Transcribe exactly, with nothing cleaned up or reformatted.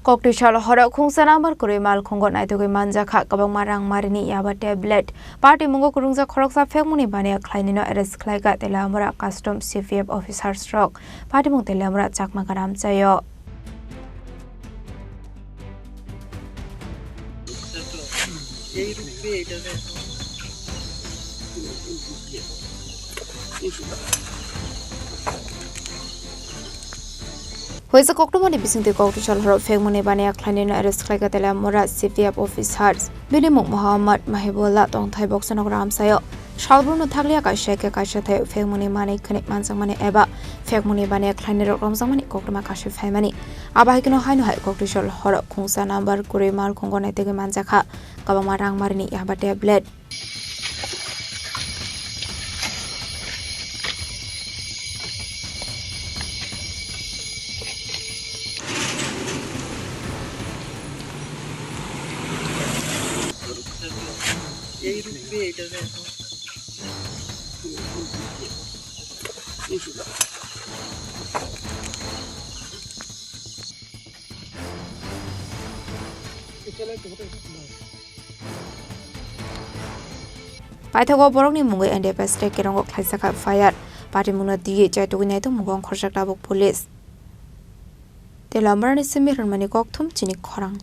Koktisol horo khungsa number kwrwi malkhungo naitugwi manjakha kwbangma rang marini yaba tablet. Patimungo kwrwngjak khoroksa phekmungni baniya khlainino arrest khlaikha Teliamura Custom C P F officers rok. Patimung Teliamura Chakma Garamchayo. Huisa koktwmani bisingtwi Koktisol horo phekmungni baniya khlainino arrest khlaikha Teliamura C P F officers. Bini mung Mohammad Mahibullah, tongthai boksonok Ramsayo. Salbrumno thakliya kaisa khe kaisa thai phekmungni manwi khwnwi manjakmani eba phekmungni baniya khlainirok romjakmani koktwma kaisa phaimani. Abo hai kheno haino hai Koktisol horo khungsa number kwrwi malkhungo naitugwi manjakha kwbangma rang marini yaba tablet. Paithago borokni mungwi N D F S tei kerongo khlaijak F I R. Patimungno twiwi chaitugwi naitugmung wng khorjak tabuk police. Teliamurani simi hwnmani kokthum chini khorang.